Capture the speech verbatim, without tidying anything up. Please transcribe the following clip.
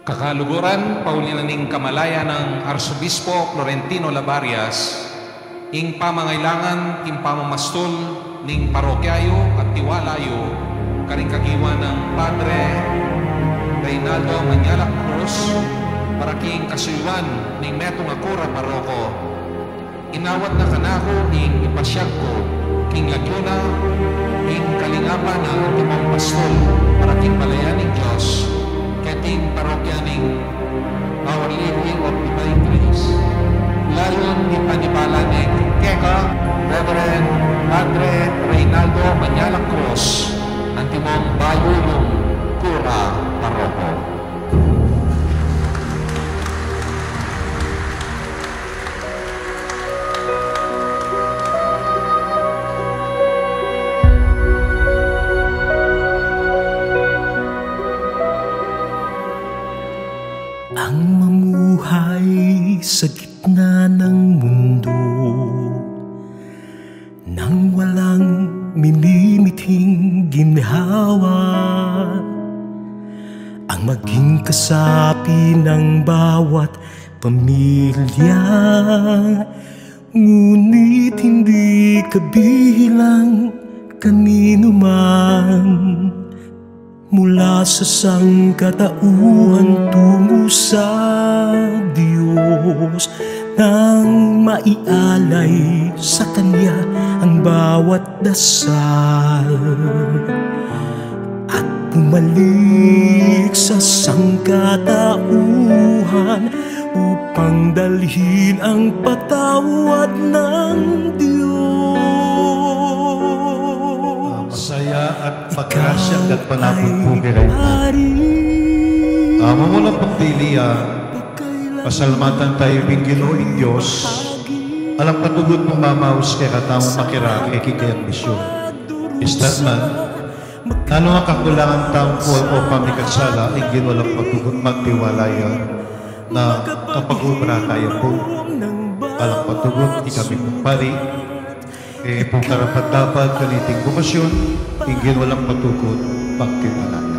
Kakaluguran, pauli na ning kamalayan nang Arsobispo Florentino Labarias, ing pamangailangan king pamamastul ning parokya yu at tiwala yu karing kagiwan nang Padre Reynaldo Mañalac Cruz para king kasuyuan ning metung a kura paroko. Inawat na kanaku ing ipasyag ku king lagyu na ing kalingapan na antimong pastul para king balayan ning Dios, keting parokya ning Our Lady of Divine Grace. Layun ipanibala ne keka Reverend Padre Reynaldo Mañalac Cruz, antimong bayu yung kura paroko. Ang mamuhay sa gitna ng mundo nang walang minimithing ginhawa, ang maging kasapi ng bawat pamilya, ngunit hindi kabilang kanino man. Mula sa sangkatauhan tungo sa Diyos, nang maialay sa Kanya ang bawat dasal at bumalik sa sangkatauhan upang dalhin ang patawad ng Diyos. Masaya at pagkasya at panapun pu kekayu. Ah, mumulang pagdili, ah, pasalamatan tayu king Ginu ing Dios. Alang patugud pung mamaus kekatamu makirake king kayang misyon. Istatman, nanu mang kakulangan tamu pu o pamikasala, ing Ginu alang patugud magtiwala ya na kapag-obra taya pu. Alang patugud ikami pung pari, e pu karapat-dapat kaniting bukasyon, ing Ginu alang patugud magtiwala.